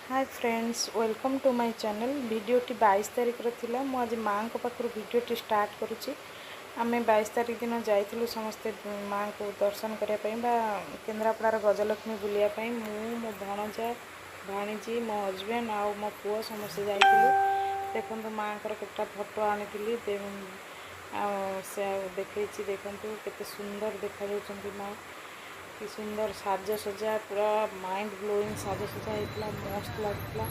Hi friends, welcome to my channel. ଭିଡ଼ିଓଟି 22 ତାରିଖର ଥିଲା। ମୁଁ ଆଜି ମାଆଙ୍କ ପାଖରୁ ଭିଡ଼ିଓଟି ଷ୍ଟାର୍ଟ କରୁଛି। ଆମେ 22 ତାରିଖ ଦିନ ଯାଇଥିଲୁ ସମସ୍ତେ ମାଆଙ୍କୁ ଦର୍ଶନ କରିବା ପାଇଁ ବା କେନ୍ଦ୍ରାପଡ଼ାର ଗଜଲକ୍ଷ୍ମୀ ବୁଲିବା ପାଇଁ। ମୁଁ, ମୋ ଭଣଜା, ଭାଣିଜୀ, ମୋ ହଜବେଣ୍ଡ ଆଉ ମୋ ପୁଅ ସମସ୍ତେ ଯାଇଥିଲୁ। ଦେଖନ୍ତୁ, ମାଆଙ୍କର କେତେଟା ଫଟୋ ଆଣିଥିଲି ଆଉ ସେ ଆଉ ଦେଖେଇଛି। ଦେଖନ୍ତୁ, କେତେ ସୁନ୍ଦର ଦେଖାଯାଉଛନ୍ତି ମା'। କି ସୁନ୍ଦର ସାଜସଜା, ପୁରା ମାଇଣ୍ଡ ବ୍ଲୋଇଂ ସାଜସଜା ହେଇଥିଲା, ମସ୍ତ ଲାଗୁଥିଲା।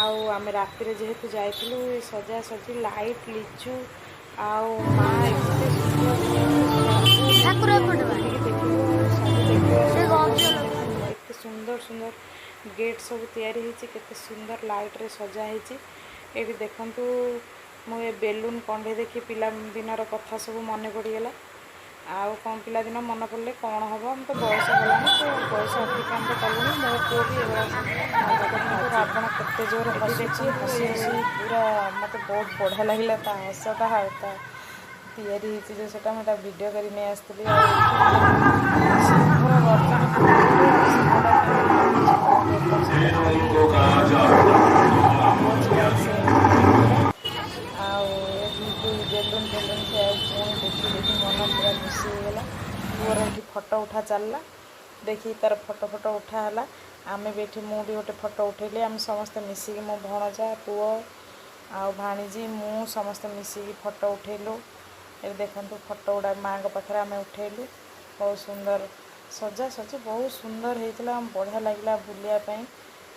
ଆଉ ଆମେ ରାତିରେ ଯେହେତୁ ଯାଇଥିଲୁ, ଏ ସଜାସଜି, ଲାଇଟ୍, ଲିଚୁ ଆଉ ମା ଏତେ ସୁନ୍ଦର ସବୁ ଠାକୁର ଏପଟେ ବା। ବୁଲିକି ଦେଖିବୁ, ସବୁ ଦେଖିବୁ। ସେ ଗଜଲକ୍ଷ୍ମୀ। ଏତେ ସୁନ୍ଦର ସୁନ୍ଦର ଗେଟ୍ ସବୁ ତିଆରି ହେଇଛି, କେତେ ସୁନ୍ଦର ଲାଇଟ୍ରେ ସଜା ହେଇଛି। ଏଇଠି ଦେଖନ୍ତୁ, ମୁଁ ଏ ବେଲୁନ୍ କଣ୍ଢେଇ ଦେଖି ପିଲା ଦିନର କଥା ସବୁ ମନେ ପଡ଼ିଗଲା। ଆଉ କ'ଣ ପିଲାଦିନ ମନେ ପଡ଼ିଲେ କ'ଣ ହେବ? ଆମେ ତ ବୟସ ହେଲାଣି, ତ ବୟସ ଅତିକ୍ରାନ୍ତ କଲୁଣି। ମୋ ପୁଅ ବି ଏଗୁଡ଼ା ସବୁ ଦେଖନ୍ତୁ, ରାବଣ କେତେ ଜୋରେ ଏଠି ହସୁଛି। ଦେଖନ୍ତୁ, ହସି ହସି ପୁରା ମୋତେ ବହୁତ ବଢ଼ିଆ ଲାଗିଲା ତା ହସଟା। ଆଉ ତା ତିଆରି ହେଇଛି ଯେଉଁ ସେଟା, ମୁଁ ତା ଭିଡ଼ିଓ କରି ନେଇ ଆସିଥିଲି। ଆଉ ଏଠି ସିଂହର ଗର୍ଜନ ଶୁଭୁଛି ଆଉ ସିଂହଟା କେମିତି କାନ୍ଦୁଛି, ବହୁତ ଏପଟ ସେପଟ କରିକି ପୁଅ ଝିଅ ସେ ପୁରା। ଆଉ ଏଠି ବେଲୁନ୍ ଫେଲୁନ୍ ସେ ଆଉ ପୁଣି ଦେଖି ଦେଖି ମନ ପୁରା ଖୁସି ହେଇଗଲା। ପୁଅର ଏଠି ଫଟୋ ଉଠା ଚାଲିଲା। ଦେଖି ତାର ଫଟୋ ଫଟୋ ଉଠା ହେଲା। ଆମେ ବି ଏଠି, ମୁଁ ବି ଗୋଟେ ଫଟୋ ଉଠେଇଲି। ଆମେ ସମସ୍ତେ ମିଶିକି, ମୋ ଭଣଜା ପୁଅ ଆଉ ଭାଣିଜୀ, ମୁଁ ସମସ୍ତେ ମିଶିକି ଫଟୋ ଉଠେଇଲୁ। ଏଠି ଦେଖନ୍ତୁ, ଫଟୋ ଗୁଡ଼ା ମାଆଙ୍କ ପାଖରେ ଆମେ ଉଠେଇଲୁ। ବହୁତ ସୁନ୍ଦର ସଜାସଜି, ବହୁତ ସୁନ୍ଦର ହେଇଥିଲା। ବଢ଼ିଆ ଲାଗିଲା ବୁଲିବା ପାଇଁ।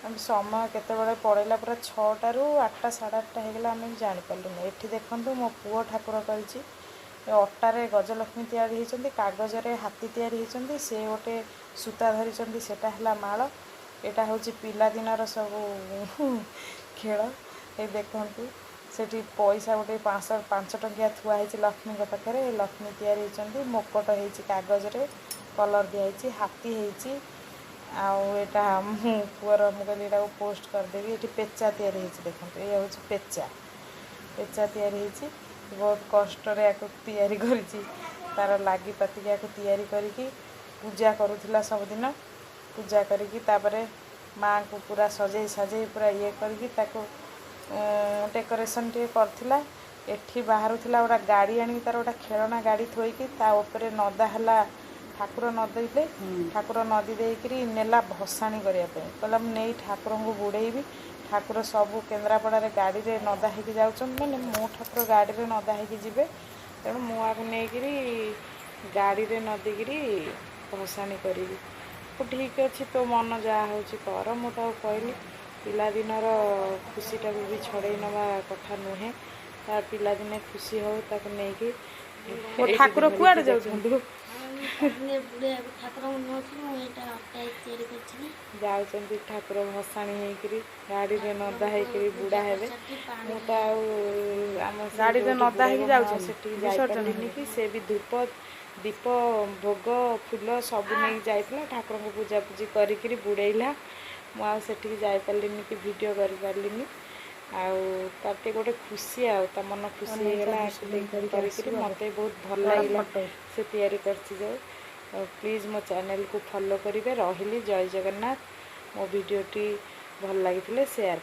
ଆମେ ସମୟ କେତେବେଳେ ପଳେଇଲା, ପୁରା 6ଟାରୁ 8ଟା, 8:30 ହେଇଗଲା, ଆମେ ବି ଜାଣିପାରିଲୁନି। ଏଠି ଦେଖନ୍ତୁ, ମୋ ପୁଅ ଠାକୁର କରିଛି। ଏ ଅଟାରେ ଗଜଲକ୍ଷ୍ମୀ ତିଆରି ହେଇଛନ୍ତି, କାଗଜରେ ହାତୀ ତିଆରି ହେଇଛନ୍ତି, ସେ ଗୋଟେ ସୂତା ଧରିଛନ୍ତି, ସେଟା ହେଲା ମାଳ। ଏଇଟା ହେଉଛି ପିଲାଦିନର ସବୁ ଖେଳ। ଏ ଦେଖନ୍ତୁ, ସେଠି ପଇସା ଗୋଟେ 500 5 ଟଙ୍କିଆ ଥୁଆ ହେଇଛି ଲକ୍ଷ୍ମୀଙ୍କ ପାଖରେ। ଲକ୍ଷ୍ମୀ ତିଆରି ହେଇଛନ୍ତି, ମୁକୁଟ ହେଇଛି, କାଗଜରେ କଲର୍ ଦିଆହେଇଛି, ହାତୀ ହେଇଛି। ଆଉ ଏଇଟା ମୁଁ ପୁଅର, ମୁଁ କହିଲି ଏଇଟାକୁ ପୋଷ୍ଟ କରିଦେବି। ଏଠି ପେଚା ତିଆରି ହେଇଛି। ଦେଖନ୍ତୁ, ଏଇ ହେଉଛି ପେଚା। ପେଚା ତିଆରି ହେଇଛି। ବହୁତ କଷ୍ଟରେ ୟାକୁ ତିଆରି କରିଛି। ତାର ଲାଗି ପାତିକି ୟାକୁ ତିଆରି କରିକି ପୂଜା କରୁଥିଲା ସବୁଦିନ। ପୂଜା କରିକି ତାପରେ ମାଆଙ୍କୁ ପୁରା ସଜେଇ ସାଜେଇ ପୁରା ଇଏ କରିକି ତାକୁ ଡେକୋରେସନ୍ ଟିକେ କରିଥିଲା। ଏଠି ବାହାରୁଥିଲା ଗୋଟେ ଗାଡ଼ି ଆଣିକି, ତାର ଗୋଟେ ଖେଳଣା ଗାଡ଼ି ଥୋଇକି ତା ଉପରେ ନଦା ହେଲା। ଠାକୁର ନଦେଇଲେ, ଠାକୁର ନଦି ଦେଇକିରି ନେଲା ଭସାଣି କରିବା ପାଇଁ। କହିଲା, ମୁଁ ନେଇ ଠାକୁରଙ୍କୁ ବୁଡ଼େଇବି। ଠାକୁର ସବୁ କେନ୍ଦ୍ରାପଡ଼ାରେ ଗାଡ଼ିରେ ନଦା ହେଇକି ଯାଉଛନ୍ତି, ମାନେ ମୋ ଠାକୁର ଗାଡ଼ିରେ ନଦା ହେଇକି ଯିବେ, ତେଣୁ ମୁଁ ଆକୁ ନେଇକିରି ଗାଡ଼ିରେ ନଦିକିରି ଭସାଣି କରିବି। ହଉ, ଠିକ୍ ଅଛି, ତୋ ମନ ଯାହା ହେଉଛି କର, ମୁଁ ତାକୁ କହିଲି। ପିଲାଦିନର ଖୁସିଟାକୁ ବି ଛଡ଼େଇ ନେବା କଥା ନୁହେଁ। ତା ପିଲାଦିନେ ଖୁସି ହଉ, ତାକୁ ନେଇକି ମୋ ଏଇଠି ଠାକୁର ଧରିକି କୁଆଡ଼େ ଯାଉଛନ୍ତି? ଦେଖନ୍ତୁ। ଆମେ ବୁଡ଼େଇବାକୁ ଠାକୁରଙ୍କୁ ନେଉଥିଲୁ। ମୁଁ ଏଇଟା ଅଟା ତିଆରି କରିଥିଲି। ଯାଉଛନ୍ତି ଠାକୁର ଭସାଣି ହେଇକିରି, ଗାଡ଼ିରେ ନଦା ଠାକୁରଙ୍କୁ ହେଇକିରି ପୂଜା ବୁଡ଼ା ହେବେ। କରିସାରିକି ପାଣି ମୁଁ ତ ଆଉ ଆମ ସେ ଗାଡ଼ିରେ ଯୋଉଠି ନଦା ବୁଡ଼େଇବ ହେଇକି ମୁଁ ଆଉ ଯାଉଛନ୍ତି ସେଠିକି ବିସର୍ଜନ ଯାଇପାରିଲିନି ହେବେ। କି ସେ ବି ଧୂପ ଦୀପ, ଭୋଗ, ଫୁଲ ସବୁ ନେଇକି ଯାଇଥିଲା। ଠାକୁରଙ୍କୁ ପୂଜାପୂଜି କରିକିରି ବୁଡ଼େଇଲା। ମୁଁ ଆଉ ସେଠିକି ଯାଇପାରିଲିନି କି ଭିଡ଼ିଓ କରିପାରିଲିନି। ଆଉ ତାର ଟିକେ ଗୋଟେ ଖୁସି, ଆଉ ତା ମନ ଖୁସି ଅନେଇ ହେଇଗଲା ତା ଆକୁ ବିସର୍ଜନ ଦେଖି କରିକି କରିକିରି। ଆସିବ ଆଉ। ମୋତେ ବହୁତ ଭଲ ତାର ଲାଗିଲା ଫଟୋ। ସେ ତିଆରି କରିଛି ଯେଉଁ। ପ୍ଲିଜ୍ ମୋ ଚ୍ୟାନେଲକୁ ଫଲୋ କରିବେ। ରହିଲି, ଜୟ ଜଗନ୍ନାଥ। ମୋ ଭିଡ଼ିଓଟି ଭଲ ଲାଗିଥିଲେ ସେୟାର